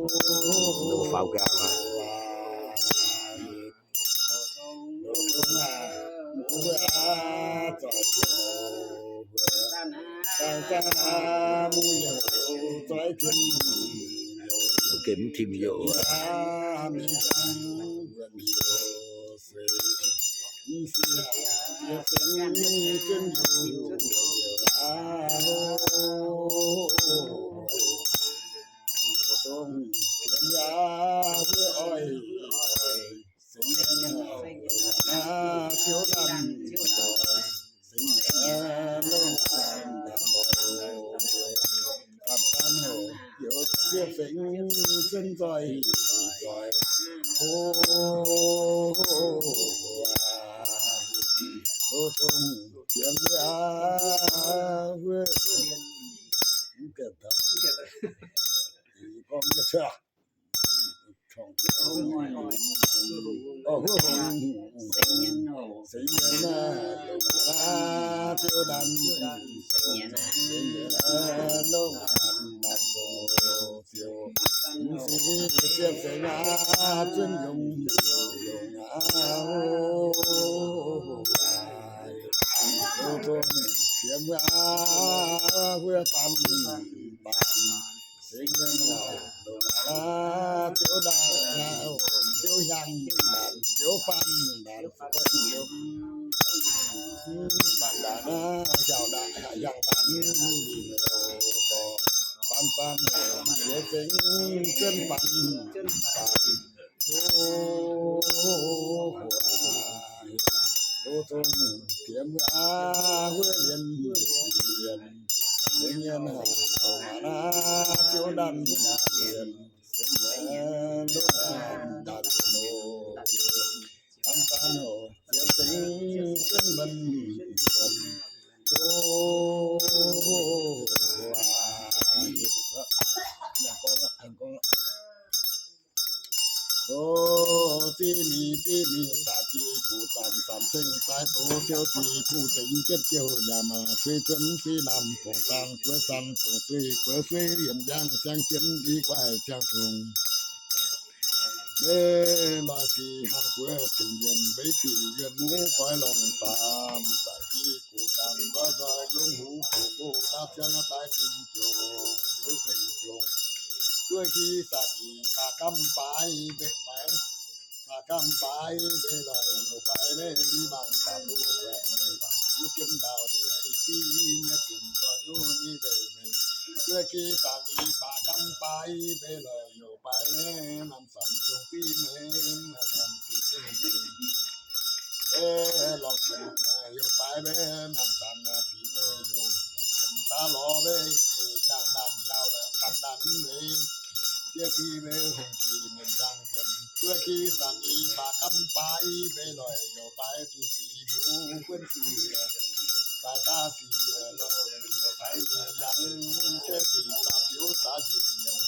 Faaux nqaang aqv. Mv tim youh. Ziv mingh, ziv mingh, saah jiez guv zanc, zanc ceng daaih doz siou zic, kuv tengx jienv jiouh nyaam, suiv zuonx suiv naamh, fongc zaang guoqv zaang, fongc suiv guoqv suiv, yiemh njang siang jienv, i guaih siang fongc. Meiv loix sic haangh guoqv tengx yienh, meiv sic yienh muv goiv longc saamh, saah jiez guv zanc nzoih nzoih yungv huv, gox gox naaiv ziangv daaih zingh jongc, liuz zengc jongc. Duqv ki saah jiez baac gamh baaix mbeih baaix, baac gamh baaix mbeih loix youc baaix mbeih, i mangc baac luv guaix mbeih baac, wuov jienv ndau ni mbeih, i ziv nyei bienc zoih nyuv ni mbeih mbeih. Duqv ki saah jiez baac gamh baaix mbeih loix youc baaix mbeih, namh zanc zong biv mbeih, namh zanc biv mbeih. Mbeih lorngh jiex youc baaix mbeih, namh zanc biv mbeih yungz. Lorngh jiex daav lorz mbeih, jangx naanc njaaux daaih banh naanc mv leiz, jiex ki mbeih hungh jiex mienh jangx jiex. Duqv ki saah jiez baac gamh baaix mbeih loix youc baaix zuqc sic mbuo buonv sic, baaix daaih sic lorz youc baaix nyei yangh, se sic daaih biouv daaih sic nyiemc,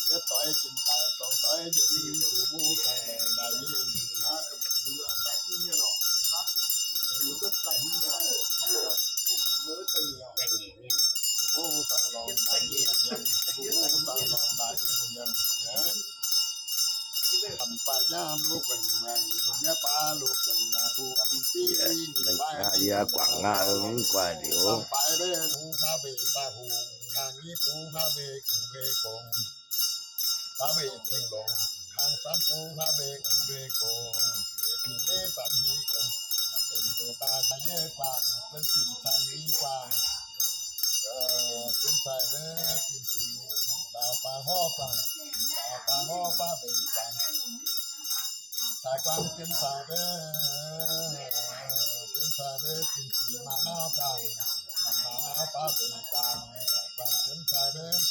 yietv doix jiex daaih zorng doix njiec mingh zuqc mbuo ganh laengz naaic nyei. Yie guangc aqv, mv guaih liuz. Sai guangv jienv sai mbeih, jienv sai mbeih, zinh zic maaih nauv guangc, maaih nauv baav mbeih guangc, sai guangv jienv sai mbeih.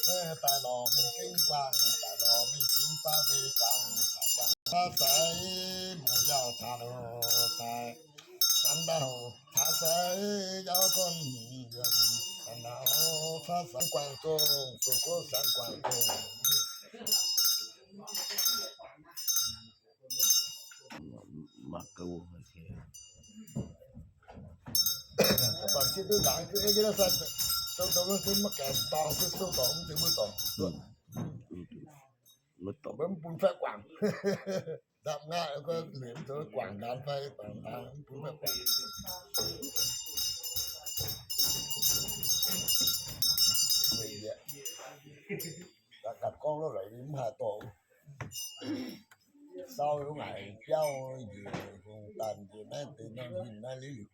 Daaih lorz mingh gengh guangc, daaih lorz mingh gengh baav mbeih guangc, sai guangv baav sai, mbuo yaac caux loz daaih, caux ndau caux sai, yaac gunv yiem, caux ndau caux sai guangc dongh, zuqc guoqv sai guangc dongh. Mangc gaax, Mv bun fatv guangc. Ndapv ngaqv, lueic mv zoux guangc ndaanx fai guangc ndaanx, mv bun fatv guangc. Ganh gorngv lorqc, mv haih dorh. Sau heuc ngaaic biauv njiec hungh daanh njiec naaiv deix norm hinh naaiv liuz.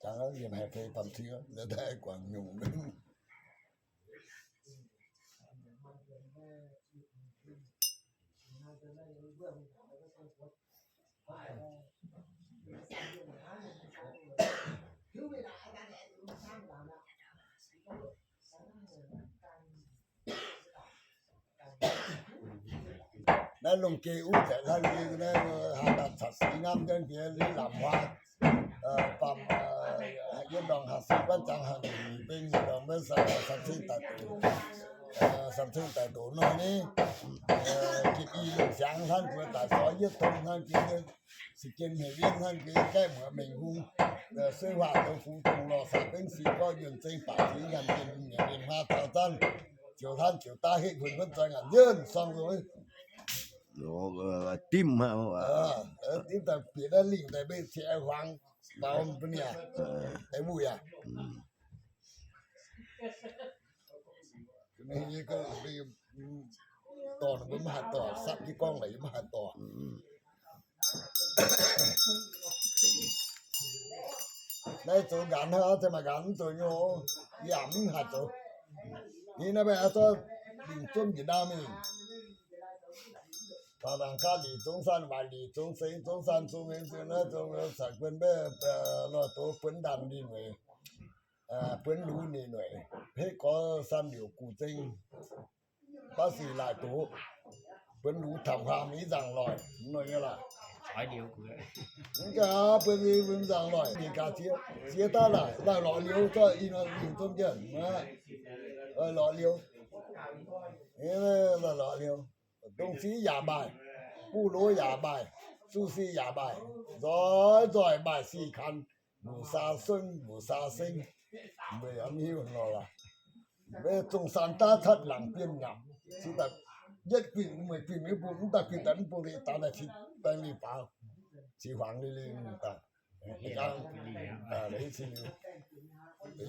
Jangx yiem haaix fei bamv cing, la'daaih guangc nyungc. Naaiv lungh geh uv zaeqc hnangv, naaiv haaix dauh catc seix ngamv jienv diex liuz lamz huaax, bamv, yiem ndorngx haaix seix guanv jangx haaix nyungc beng, ndorngx maiv sai, samv cing daaih doqc, samv cing daaih doqc nor ni, gitv i lungh siangx hnangv mbuo daaih soi yietv tong hnangv jiex, se gen hec yienv hnangv jiex gaeqv muoz mengh hung, suiv huaax zoux fungx dongh lorh saax bengv sic gorqv yuonh zengx baac zingx nyanc zinh nyanc zinh hmaa caux zanv, ziouc hnanv ziouc daav hec huin huonv zoih ngaanc yienh sorng zoih. Dimv, dimv daaih bieqc naaiv lingh daaih mbeqc cieqv huangx faaux ba'nyiec, wuic aqv. Dorh mbuo maiv haih dorh, sapv jienv gorngv laaix yie maiv haih dorh. Naaiv zoux nqanx hnangv, se maaih nqanx mv zoux nyei, yaac mv haih zoux. Ni naaiv mbaeqc aqv, zorqv lingc zunv njiec ndau mingh. Taux naaic gaav lic zungv san, waaic lic zungv sengx, zungv san zungv mengh, zungv naaiv zungv caux buonc mbaeqc, lorh doz buonc ndaanh ninh weic, buonc lux ninh weic, hetv gorx san liouc guc zengh, baav sic laaic doz, buonc lux taux huaam i nzaangc loic, mv nor nyei laac. Mv gaax, buonc i nzaangc loic, ninh gaax ziex, ziex daaih laaic, laaic lorz liuz, zorqv i nor lingc zunv jienv, lorz liuz, laaic lorz liuz, dongh sic yaac maaih, buv loz yaac maaih, zuqc sic yaac maaih, nzoih nzoih maaih sic kanh, mbuoqc saa suonv, mbuoqc saa sengv, mbuo yaac mv hiuv nor laac. Mbuo zungh saan daav cuotv laangc bienh nyapc, cingx daaih yietv guinh, meih guinh mv bung, mv daaih guinh daaih mv bung, daaih naaic cingx baeng lingh faaux, cingx huangx lingh lingh daaih.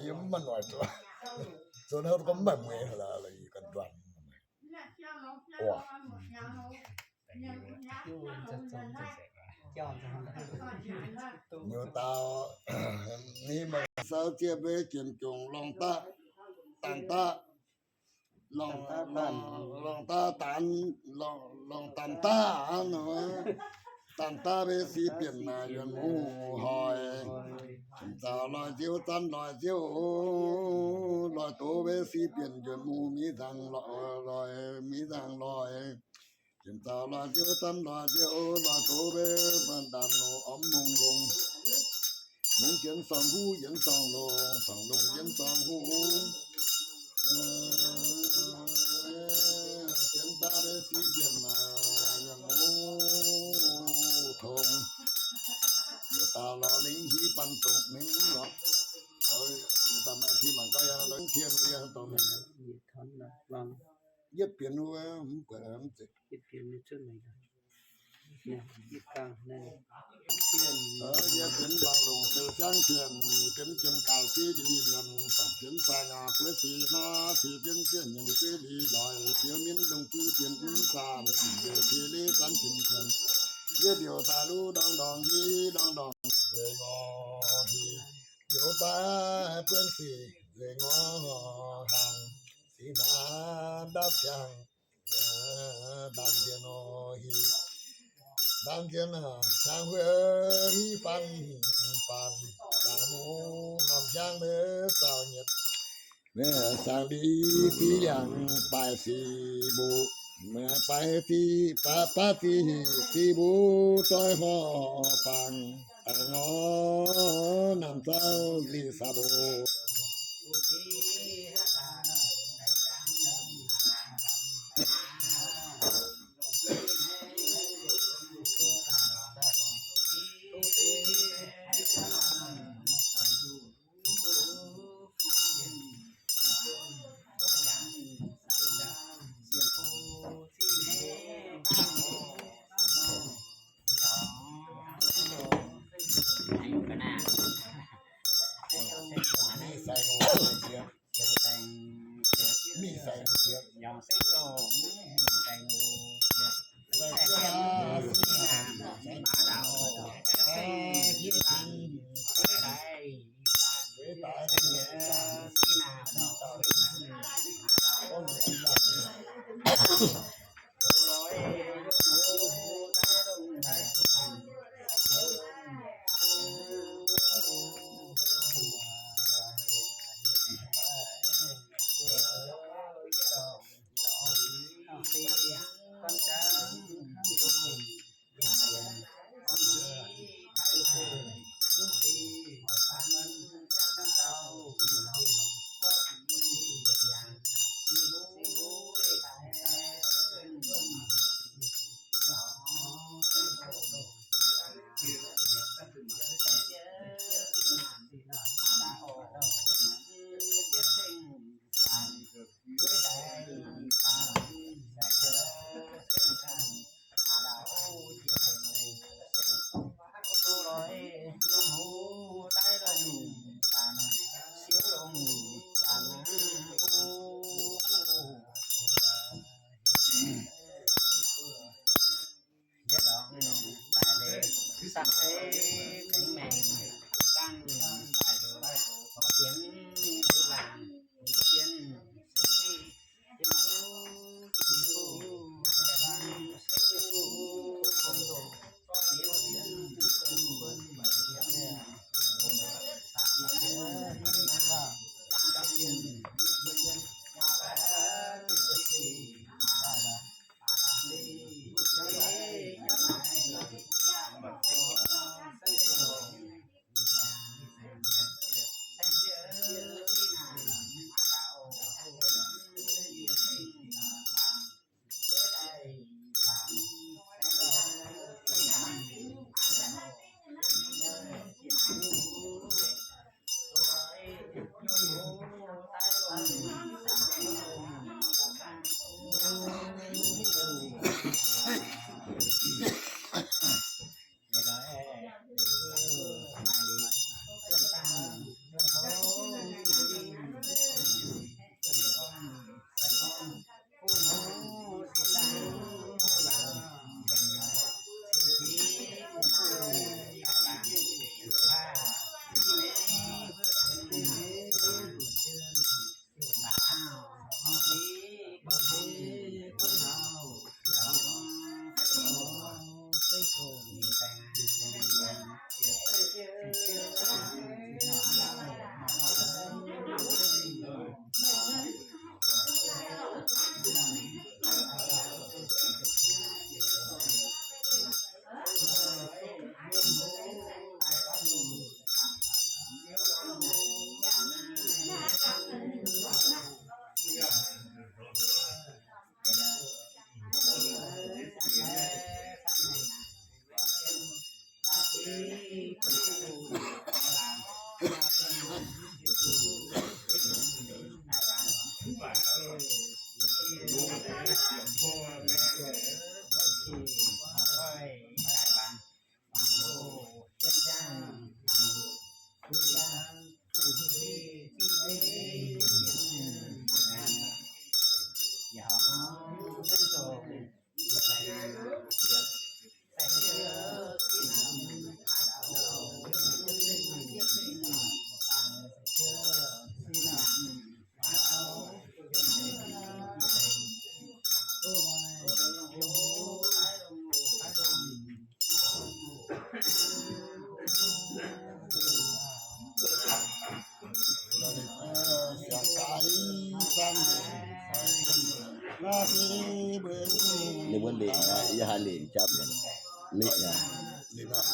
Yie mv maaih noic zoux, zoux hnangv gorngv mv maaih mueiz laac, yie ganh nduanh. Nyouz dauh, ni maaih sau zieqv mbuo jiem jongc lorngh daav, dangh daav, lorngh daav, dangh, lorngh dangh daav nor, dangh daav mbuo si bienh naaic yuonc muv hoic, zaux loic nziouv, zanv loic nziouv, loic doz mbuo si bienh yuonc muv miv nzaangc loic, miv nzaangc loic. Zaux loic nziouv, zanv loic nziouv, loic doz mbuo maaih ndaamv-nongx ormv mungh longx. Mungz jienv sorng huv, yienz sorng longx, sorng longx yienz sorng huv. Jienv daav mbuo si bienh naaic yuonc muv tongx. Yietc dauh lorz lingh hiv banh dongh mingh lorz. Yietc dauh maaih ti mangc gaax yangh lorz tien yie dongh mingh. Yietv bienx wuov, mv buatc mv zeiz. Yie bienx wangc longc fei ziangv tien, bienx jiem gaaix fiv li mienh, fatv bienx sai ngaax guoqv si hnaav, fiv bienx zienh nyeic fiv li loic, biouv mienv lungh juv bienx mv zaanh, yie ti leiz zanv jiem kuonx, yie liouc daaih luv ndorngx ndorngx hiv ndorngx ndorngx nzengc ngorc hic, liouc baav buonv sic nzengc ngorc hnaangx, sic hnaangx ndapv ziangh. Ndaamv zien nor hic, ndaamv zien naaic, hnyangx huov hiv faanv faanv, ndaangc muv hormh hnyangx mbuo zaux nyetc. Saangv li fiv yangh baaix sic mbuo, baaix sic baav baav sic hic sic mbuo doix horh fangx, dangh ngorc naamh zauv li saa mbuo. Ninh mbuo lengc aqv, yie haiz lengc japv mi'aqv. Lengc aqv.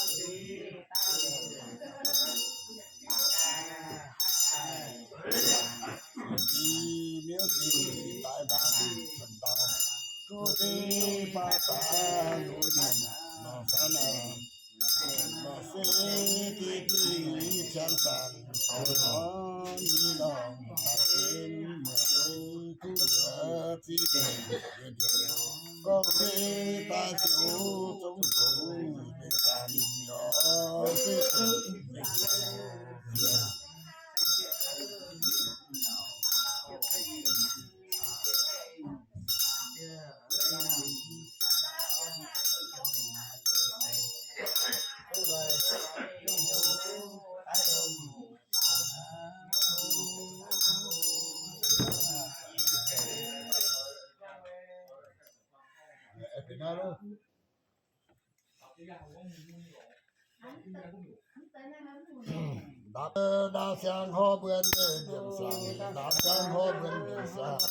Ndaapv siang hov mbuo nyei mbienc siang, ndaapv siang hov mbuo mbienc siang,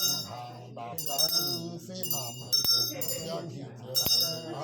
ndaapv siang se naamh mbienc siang hingh jiex.